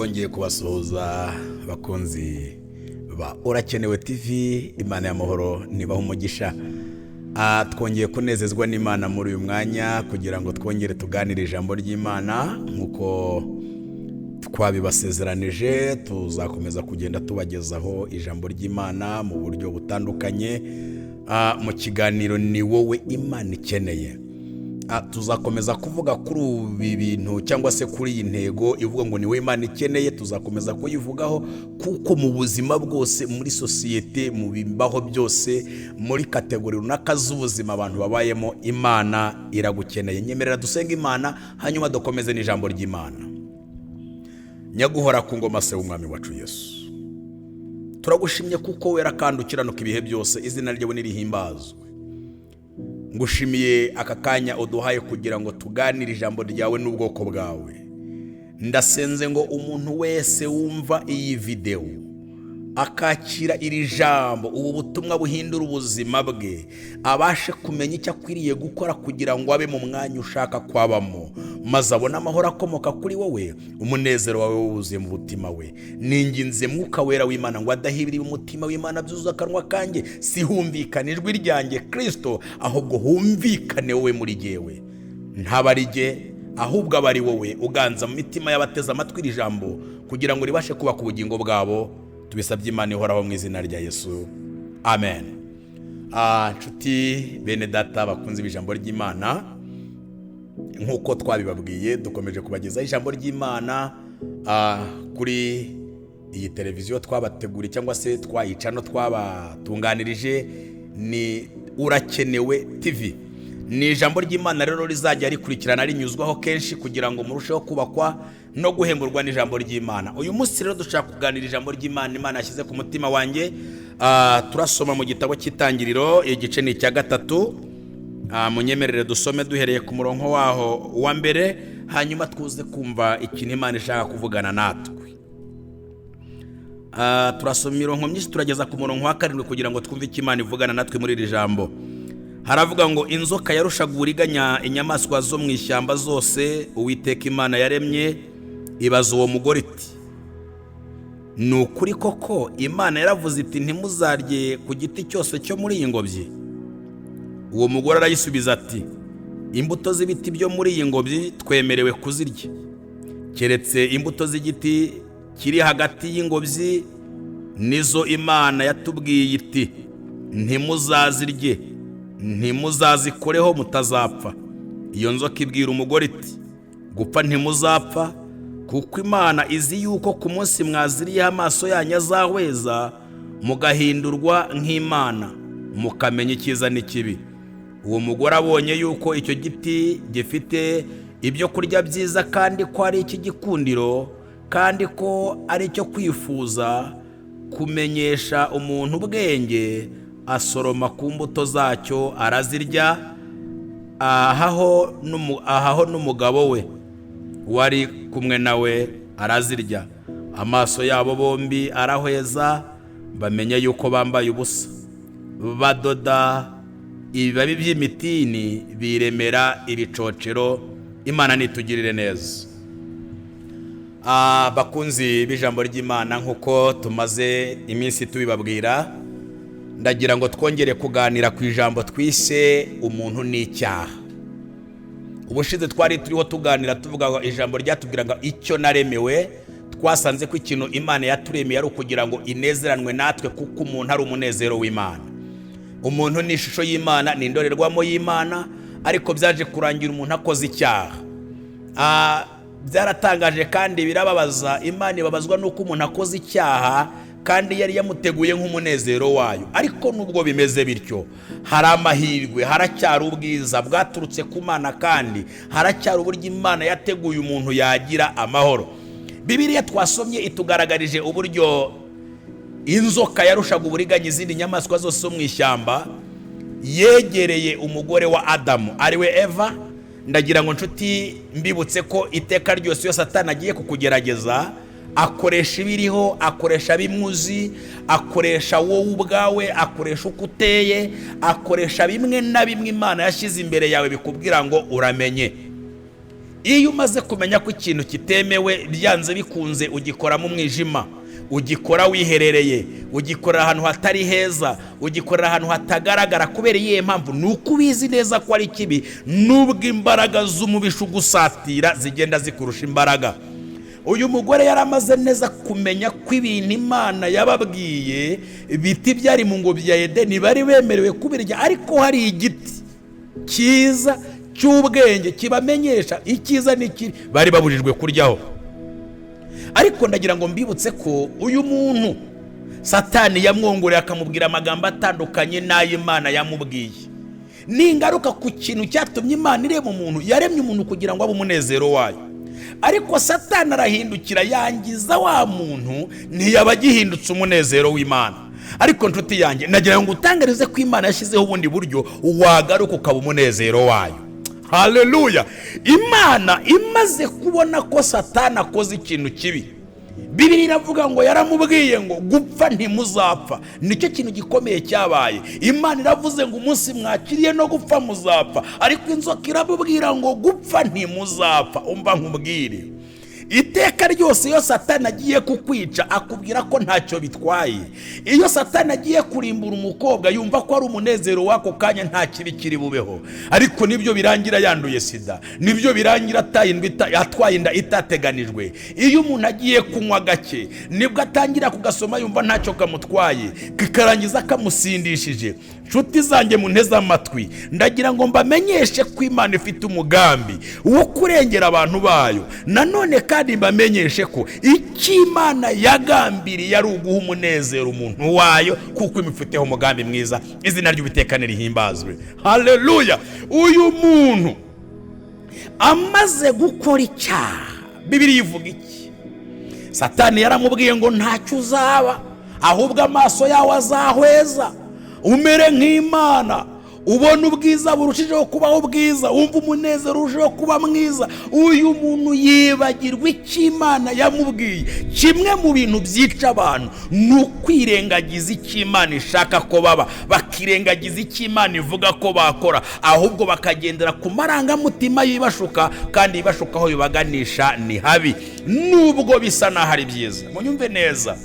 Twongeye kubasuhuza, abakunzi ba Urakenewe TV. Imana y'amahoro nibaha umugisha. Twongeye kunezezwa n'Imana muri uyu mwanya kugira ngo twongere tuganire ijambo ry'Imana nk'uko twabibasezeranije. Tuzakomeza kugenda tubagezaho ijambo ry'Imana mu buryo butandukanye mu kiganiro Ni Wowe Imana Ikeneye. Tuzakomeza kuvuga kuri ibi bintu cyangwa se kuri iyi ntego ivuga ngo "Ni wowe Imana ikeneye". Tuzakomeza kuyivugaho kuko mu buzima bwose, muri sosiyete, mu bibaho byose, muri catégorie runaka z'ubuzima abantu babayemo, Imana iragukeneye. Nyemerera dusenga Imana, hanyuma dukomeze n'ijambo ry'Imana. Nyaguhora ku ngoma, se w'Umwami wacu Yesu, turagushimye kuko wera kandi ukiranuka ibihe byose. Izina ryawe nirihimbazwe. Ngushimiye aka kanya uduhaye kugira ngo tuganire ijambo ryawe n'ubwoko bwawe. Ndasenze ngo umuntu wese wumva iyi videwo akakira iri jambo, ubu butumwa buhindura ubuzima bwe, abashe kumenya icyo akwiriye gukora kugira ngo abe mu mwanya ushaka kwabamo, maze abone amahoro akomoka kuri wowe, umunezero wawe wuzuye mu mutima we. Ninginze Mwuka Wera w'Imana ngo adahibiriye umutima w'Imana byuzuye akanwa kanjye, si humvikane ijwi ryanjye Kirisito, ahubwo humvikane wowe muri jyewe. Ntaba ari jye, ahubwo aba ari wowe uganza mu mitima y'abateze amatwi iri jambo kugira ngo ribashe kubaka ubugingo bwabo. Tubisabye Imana ihoraho mu izina rya Yesu, amen. Nshuti bene data bakunze ijambo ry'Imana, nk'uko twabibabwiye, dukomeje kubagezaho ijambo ry'Imana kuri iyi televiziyo twabateguriye cyangwa se twayica no twabatunganirije, ni Urakenewe TV. Ni ijambo ry'Imana rero rizajya rikurikirana, rinyuzwaho kenshi kugira ngo murusheho kubakwa no guhemburwa n'ijambo ry'Imana. Uyu munsi rero dushaka kuganira ijambo ry'Imana Imana yashyize ku mutima wanjye. Turasoma mu gitabo cy'Itangiriro, igice ni icya 3. Munyemerere dusome duhereye ku murongo waho wa mbere, hanyuma tuze kumva ikintu Imana ishaka kuvugana natwe. Turasoma imirongo myinshi, turageza ku murongo wa 7 kugira ngo twumve icyo Imana ivugana natwe muri iri jambo. Haravuga ngo: "Inzoka yarushaga uburiganya inyamaswa zo mu ishyamba zose Uwiteka Imana yaremye. Ibaza uwo mugore iti: 'Ni ukuri koko Imana yaravuze iti: Ntimuzarye ku giti cyose cyo muri iyi ngobyi?' Uwo mugore arayisubiza ati: 'Imbuto z'ibiti byo muri iyi ngobyi twemerewe kuzirya, keretse imbuto z'igiti kiri hagati y'ingobyi, nizo Imana yatubwiye iti: Ntimuzazirye, ntimuzazikoreho, mutazapfa.' Iyo nzoka ibwira umugore iti: 'Gupfa ntimuzapfa, kuko Imana izi yuko ku munsi mwaziriyeho amaso yanyu azahweza, mugahindurwa nk'Imana, mukamenya icyiza n'ikibi.' Uwo mugore abonye yuko icyo giti gifite ibyo kurya byiza, kandi ko ari icy'igikundiro, kandi ko ari icyo kwifuza kumenyesha umuntu ubwenge, asoroma ku mbuto zacyo arazirya, ahaho n'umugabo we wari kumwe nawe, arazirya. Amaso yabo bombi arahweza, bamenya yuko bambaye ubusa. Badoda ibibabi by'imitini, biremera ibicocero." Imana nitugirire neza. Bakunzi b'ijambo ry'Imana, nk'uko tumaze iminsi tubibabwira, ndagira ngo twongere kuganira ku ijambo twise "Umuntu n'icyaha". Ubushize twari turiho tuganira tuvuga ngo ijambo ryatubwiraga icyo naremewe. Twasanze ko ikintu Imana yaturemeye ari ukugira ngo inezeranwe natwe, kuko umuntu ari umunezero w'Imana. Umuntu ni ishusho y'Imana, ni indorerwamo y'Imana. Ariko byaje kurangira umuntu akoze icyaha. Byaratangaje kandi birababaza. Imana ibabazwa n'uko umuntu akoze icyaha kandi yari yamuteguye nk'umunezero wayo. Ariko nubwo bimeze bityo, hari amahirwe, haracyari ubwiza bwaturutse ku Mana, kandi haracyari uburyo Imana yateguye umuntu yagira amahoro. Bibiliya twasomye itugaragarije uburyo inzoka yarushaga uburiganya izindi nyamaswa zose zo mu ishyamba yegereye umugore wa Adamu, ariwe Eva. Ndagira ngo, nshuti, mbibutse ko iteka ryose iyo Satani agiye kukugerageza, akoresha ibiriho, akoresha bimuzi, akoresha wowe ubwawe, akoresha uko uteye, akoresha bimwe na bimwe Imana yashyize imbere yawe bikubwira ngo uramenye. Iyo umaze kumenya ko ikintu kitemewe, byanze bikunze ugikoramo umwijima, ugikora wiherereye, ugikorera ahantu hatari heza, ugikorera ahantu hatagaragara. Kubera iyihe mpamvu? Ni uko ubizi neza ko ari kibi, nubwo imbaraga z'umubisha ugusatira zigenda zikurusha imbaraga. Uyu mugore yari amaze neza kumenya ko ibintu Imana yababwiye, ibiti byari mu ngobyi ya Edeni, bari bemerewe kubirya, ariko hari igiti cyiza cy'ubwenge kibamenyesha icyiza n'ikibi bari babujijwe kuryaho. Ariko ndagira ngo mbibutse ko uyu muntu Satani yamwongoreye, akamubwira amagambo atandukanye n'ay'Imana yamubwiye. Ni ingaruka ku kintu cyatumye Imana irema umuntu. Yaremye umuntu kugira ngo abe umunezero wayo, ariko Satani arahindukira yangiza wa muntu, ntiyaba agihindutse umunezero w'Imana. Ariko nshuti yanjye, nagira ngo utangarize ko Imana yashyizeho ubundi buryo wagaruka ukaba umunezero wayo. Haleluya! Imana imaze kubona ko Satani akoze ikintu kibi, Bibiliya iravuga ngo yaramubwiye ngo: "Gupfa ntimuzapfa." Nicyo kintu gikomeye cyabaye. Imana iravuze ngo: "Umunsi mwakiriye no gupfa muzapfa." Ariko inzoka iramubwira ngo: "Gupfa ntimuzapfa." Umva nkubwire, iteka ryose iyo Satani agiye kukwica, akubwira ko ntacyo bitwaye. Iyo Satani agiye kurimbura umukobwa, yumva ko ari umunezero w'ako kanya, nta kibi kiri bubeho. Ariko nibyo birangira yanduye sida, nibyo birangira atwaye inda itateganijwe. Iyo umuntu agiye kunywa gake, nibwo atangira kugasoma yumva ntacyo kamutwaye, kikarangiza kamusindishije. Nshuti zanjye munteze amatwi, ndagira ngo mbamenyeshe ko Imana ifite umugambi wo kurengera abantu bayo. Nanone kandi mbamenyeshe ko icyo Imana yagambiriye ari uguha umunezero umuntu wayo, kuko imufiteho umugambi mwiza. Izina ry'Uwiteka rihimbazwe. Haleluya! Uyu muntu amaze gukora icyaha, Bibiliya ivuga iki? Satani yaramubwiye ngo: "Ntacyo uzaba, ahubwo amaso yawe azahweza, umere nk'Imana, ubona ubwiza burushijeho kubaho ubwiza, wumva umunezero urushijeho kuba mwiza." Uyu muntu yibagirwa icyo Imana yamubwiye. Kimwe mu bintu byica abantu ni ukwirengagiza icyo Imana ishaka ko baba, bakirengagiza icyo Imana ivuga ko bakora, ahubwo bakagendera ku marangamutima yibashuka, kandi ibashuka aho bibaganisha ni habi, nubwo bisa n'aho ari byiza. Munyumve neza,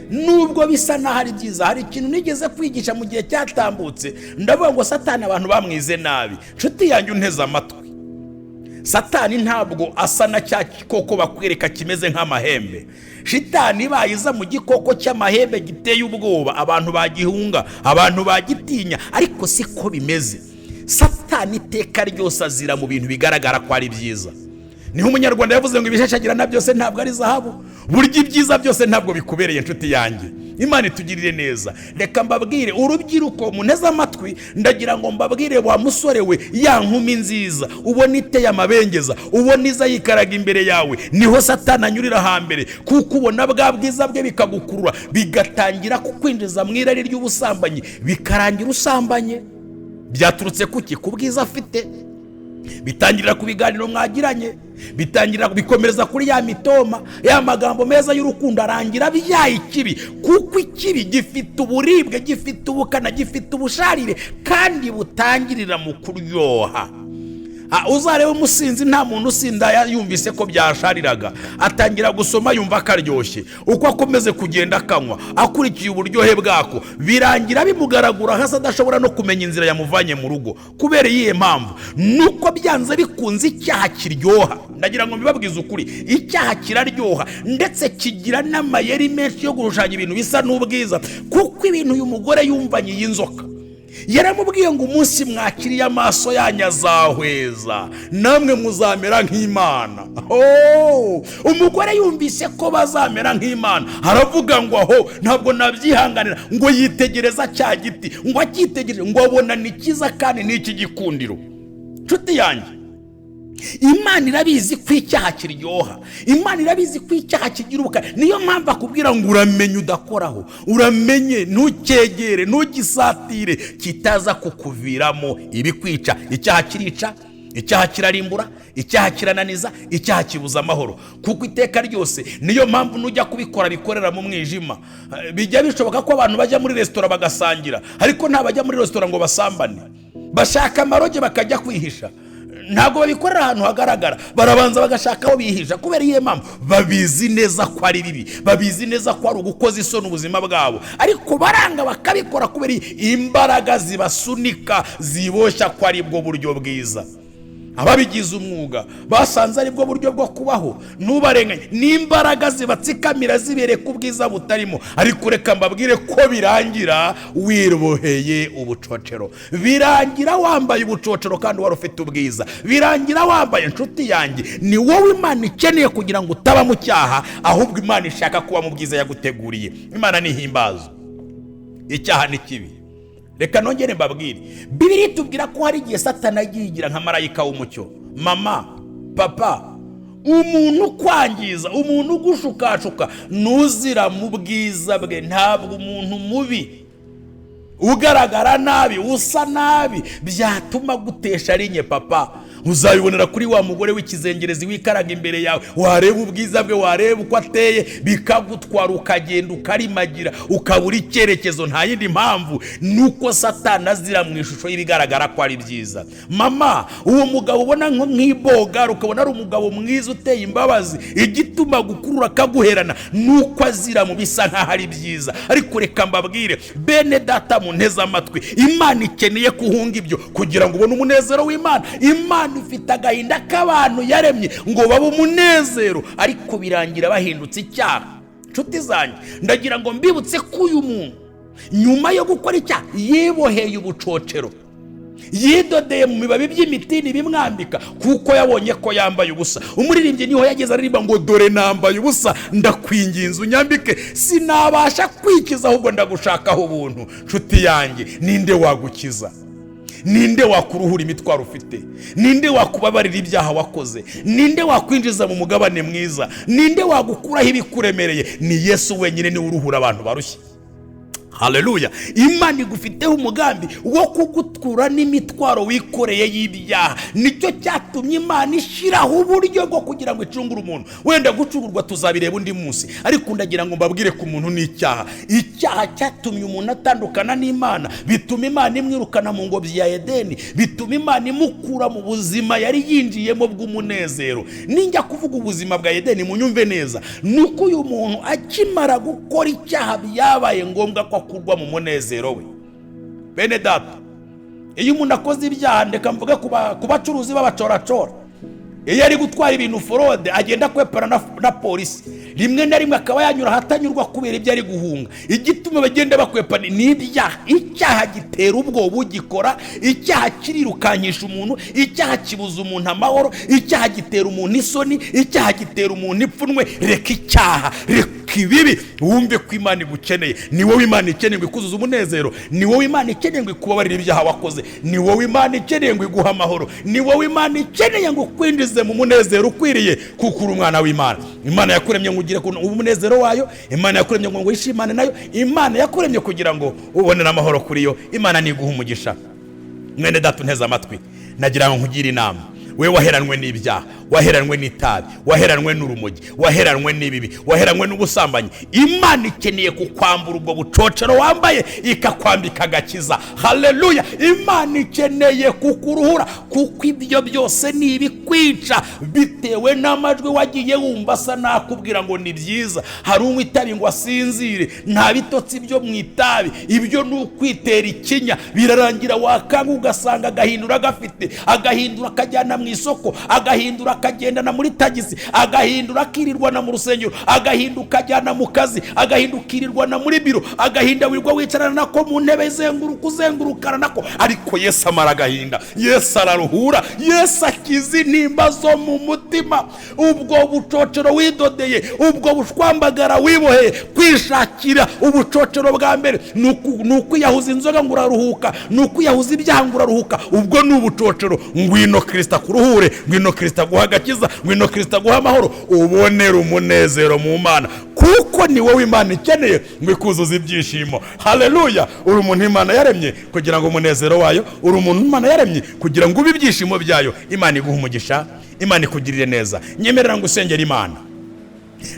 nubwo bisa n'aho ari byiza. Hari ikintu nigeze kwigisha mu gihe cyatambutse, ndavuga ngo Satani abantu bamwize nabi. Nshuti yanjye unteze amatwi, Satani ntabwo asa na cya gikoko bakwereka kimeze nk'amahembe. Shitani ibaye iza mu gikoko cy'amahembe giteye ubwoba, abantu bagihunga, abantu bagitinya, ariko siko bimeze. Satani iteka ryose azira mu bintu bigaragara ko ari byiza. Niho Umunyarwanda yavuze ngo: "Ibishashagirana byose ntabwo ari zahabu." Burya ibyiza byose ntabwo bikubereye. Inshuti yanjye, Imana itugirire neza. Reka mbabwire, urubyiruko munteze amatwi, ndagira ngo mbabwire: wa musore we, ya nkumi nziza ubona iteye amabengeza, ubona iza yikaraga imbere yawe, niho Satani anyurira hambere, kuko ubona bwa bwiza bwe bikagukurura, bigatangira kukwinjiza mu irari ry'ubusambanyi, bikarangira usambanye. Byaturutse kuki? Ku bwiza afite. Bitangirira ku biganiro mwagiranye, bitangira bikomereza kuri ya mitoma, ya magambo meza y'urukundo, arangira byaye ikibi, kuko ikibi gifite uburibwe, gifite ubukana, gifite ubusharire, kandi butangirira mu kuryoha. Uzarebe umusinzi, nta muntu usinda yumvise ko byashariraga. Atangira gusoma yumva akaryoshye, uko akomeze kugenda akanywa akurikiye uburyohe bwako, birangira bimugaragura hasi, adashobora no kumenya inzira yamuvanye mu rugo. Kubera iyihe mpamvu? Nuko byanze bikunze icyaha kiryoha. Ndagira ngo mbibabwize ukuri, icyaha kiraryoha, ndetse kigira n'amayeri menshi yo gushushanya ibintu bisa n'ubwiza. Kuko ibintu uyu mugore yumvanye iyi nzoka, yaramubwiye ngo: "Umunsi mwakiriye, amaso yanyu azahweza, namwe muzamera nk'Imana." Oh! Umugore yumvise ko bazamera nk'Imana, aravuga ngo: "Aho ntabwo nabyihanganira." Ngo yitegereza cya giti, ngo akitegereze, ngo abona ni cyiza kandi ni icy'igikundiro. Nshuti yanjye, Imana irabizi ko icyaha kiryoha, Imana irabizi ko icyaha kigira ubukana. Niyo mpamvu akubwira ngo: "Uramenye udakoraho, uramenye ntukegere, ntugisatire, kitaza kukuviramo ibikwica." Icyaha kirica, icyaha kirarimbura, icyaha kirananiza, icyaha kibuza amahoro, kuko iteka ryose niyo mpamvu nujya kubikora bikorera mu mwijima. Bijya bishoboka ko abantu bajya muri resitora bagasangira, ariko nta bajya muri resitora ngo basambane. Bashaka amaroge bakajya kwihisha. Ntabwo babikorera ahantu hagaragara, barabanza bagashaka aho bihisha. Kubera iyo mpamvu, babizi neza ko ari bibi, babizi neza ko ari ugukoza isoni ubuzima bwabo, ariko baranga bakabikora kubera imbaraga zibasunika, ziboshya ko ari bwo buryo bwiza. Ababigize umwuga basanze ari bwo buryo bwo kubaho. Ntubarenganye, n'imbaraga zibatsikamira zibereka ubwiza butarimo. Ariko reka mbabwire ko birangira wiboheye ubucocero, birangira wambaye ubucocero kandi wari ufite ubwiza, birangira wambaye. Inshuti yanjye, ni wowe Imana ikeneye kugira ngo utaba mu cyaha, ahubwo Imana ishaka kuba mu bwiza yaguteguriye. Imana ntihimbazwe. Icyaha ni kibi. Reka nongere mbabwire, Bibiliya itubwira ko hari igihe Satana yigira nka marayika w'umucyo. Mama, papa, umuntu ukwangiza, umuntu ugushukashuka, ntuzira mu bwiza bwe. Ntabwo umuntu mubi ugaragara nabi, usa nabi, byatuma gutesha rinye. Papa, uzabibonera kuri wa mugore w'ikizengerezi wikaraga imbere yawe. Wareba ubwiza bwe, wareba uko ateye, bikagutwara, ukagenda ukarimagira, ukabura icyerekezo. Nta yindi mpamvu, ni uko Satana azira mu ishusho y'ibigaragara ko ari byiza. Mama, uwo mugabo ubona nk'ibogara, ukabona ari umugabo mwiza uteye imbabazi, igituma gukurura akaguherana ni uko azira mu bisa nk'aho ari byiza. Ariko reka mbabwire, bene data munteze amatwi, Imana ikeneye kuhunga ibyo kugira ngo ubone umunezero w'Imana. Imana ifite agahinda k'abantu yaremye ngo babe umunezero, ariko birangira bahindutse icyaha. Nshuti zanjye, ndagira ngo mbibutse ko uyu muntu nyuma yo gukora icyaha yiboheye ubucocero, yidodeye mu bibabi by'imitini bimwambika, kuko yabonye ko yambaye ubusa. Umuririmbyi niho yageze aririmba ngo: "Dore nambaye ubusa, ndakwinginze unyambike, sinabasha kwikiza, ahubwo ndagushakaho ubuntu." Nshuti yanjye, ninde wagukiza? Ninde wakuruhura imitwaro ufite? Ninde wakubabarira ibyaha wakoze? Ninde wakwinjiza mu mugabane mwiza? Ninde wagukuraho ibikuremereye? Ni Yesu wenyine, niwe uruhura abantu barushye. Haleluya! Imana igufiteho umugambi wo kugutura n'imitwaro wikoreye y'ibyaha. Nicyo cyatumye Imana ishyiraho uburyo bwo kugira ngo icungure umuntu. Wenda gucungurwa tuzabireba undi munsi, ariko ndagira ngo mbabwire ku muntu n'icyaha. Icyaha cyatumye umuntu atandukana n'Imana, bituma Imana imwirukana mu ngobyi ya Edeni, bituma Imana imukura mu buzima yari yinjiyemo bw'umunezero. Ninjya kuvuga ubuzima bwa Edeni, munyumve neza, ni uko uyu muntu akimara gukora icyaha byabaye ngombwa ko akurwa mu munezero we. Bene data, iyo umuntu akoze ibyaha, ndeka mvuge ku bacuruzi b'abacoracora, iyo ari gutwara ibintu fraude, agenda akwepana na polisi, rimwe na rimwe akaba yanyura ahatanyurwa kubera ibyo ari guhunga. Igituma bagenda bakwepana ni ibyaha. Icyaha gitera ubwoba ugikora, icyaha kirirukankisha umuntu, icyaha kibuza umuntu amahoro, icyaha gitera umuntu isoni, icyaha gitera umuntu ipfunwe. Reka icyaha, reka ibibi, wumve ko Imana igukeneye. Ni wowe Imana ikeneye ngo ikuzuze umunezero, ni wowe Imana ikeneye ngo ikubabarire ibyaha wakoze, ni wowe Imana ikeneye ngo iguhe amahoro, ni wowe Imana ikeneye ngo ukwinjize mu munezero ukwiriye, kuko uri umwana w'Imana. Imana yakuremye ngo ugire umunezero wayo, Imana yakuremye ngo wishimane nayo, Imana yakuremye kugira ngo ubonere amahoro kuri yo. Imana niguha umugisha. Mwene data unteze amatwi, nagira ngo nkugire inama, we waheranwe n'ibyaha, waheranwe n'itabi, waheranwe n'urumogi, waheranwe n'ibibi, waheranwe n'ubusambanyi. Imana ikeneye kukwambura ubwo bucocero wambaye, ikakwambika agakiza. Haleluya! Imana ikeneye kukuruhura, kuko ibyo byose ni ibikwica bitewe n'amajwi wagiye wumva asa nakubwira ngo ni byiza. Hari unywa itabi ngo asinzire, nta bitotsi byo mu itabi, ibyo ni ukwitera ikinya. Birarangira wakanga ugasanga agahindura agafite, agahindura akajyana mu isoko, agahindura akagendana muri tagisi, agahindura akirirwana mu rusengero, agahinda ukajyana mu kazi, agahinda ukirirwana muri biro, agahinda wirirwa wicarana nako mu ntebe izenguruka, uzengurukana nako. Ariko Yesu amara agahinda, Yesu araruhura, Yesu akiza intimba zo mu mutima. Ubwo bucocero widodeye, ubwo bushwambagara wiboheye, kwishakira ubucocero bwa mbere ni ukwiyahuza inzoga ngo uraruhuka, ni ukwiyahuza ibyaha ngo uraruhuka, ubwo ni ubucocero. Ngwino Kirisita akuruhure, ngwino Kirisita aguha agakiza, ngwino Kirisita aguha amahoro, ubonere umunezero mu Mana, kuko ni wowe Imana ikeneye ngo ikuzuze ibyishimo. Haleluya! Uri umuntu Imana yaremye kugira ngo umunezero wayo, uri umuntu Imana yaremye kugira ngo ube ibyishimo byayo. Imana iguhe umugisha, Imana ikugirire neza. Nyemerera ngo usengere Imana.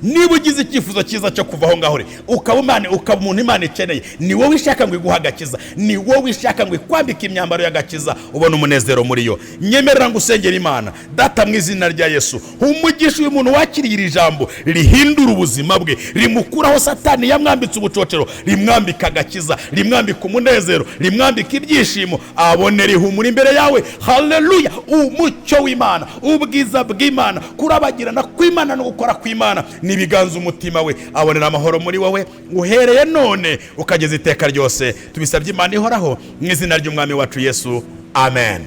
Niba ugize icyifuzo cyiza cyo kuva aho ngaho uri, ukaba Imana, ukaba umuntu Imana ikeneye, ni wowe ishaka ngo iguhe agakiza, ni wowe ishaka ngo ikwambike imyambaro y'agakiza, ubone umunezero muri yo. Nyemerera ngo usengere Imana. Data, mu izina rya Yesu, umugisha uyu muntu wakiriye iri jambo rihindura ubuzima bwe, rimukuraho Satani yamwambitse ubucocero, rimwambika agakiza, rimwambika umunezero, rimwambika ibyishimo, abone rihumura imbere yawe. Haleluya! Umucyo w'Imana, ubwiza bw'Imana, kurabagirana kw'Imana no gukora kw'Imana n'ibiganza umutima we, abonera amahoro muri wowe uhereye none ukageza iteka ryose. Tubisabye Imana ihoraho mu izina ry'Umwami wacu Yesu, amen.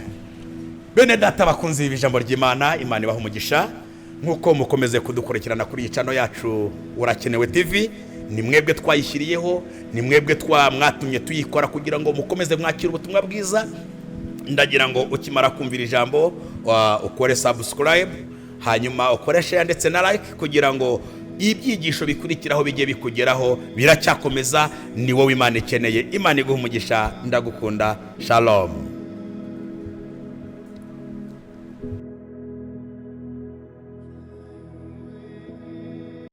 Bene data bakunze ijambo ry'Imana, Imana ibaha umugisha nk'uko mukomeze kudukurikirana kuri iyi channel yacu Urakenewe TV. Ni mwebwe twayishyiriyeho, ni mwebwe mwatumye tuyikora kugira ngo mukomeze mwakire ubutumwa bwiza. Ndagira ngo ukimara kumvira ijambo ukore subscribe, hanyuma ukore share ndetse na like, kugira ngo ibyigisho bikurikiraho bijye bikugeraho. Biracyakomeza, ni wowe Imana ikeneye. Imana iguha umugisha, ndagukunda. Shalom.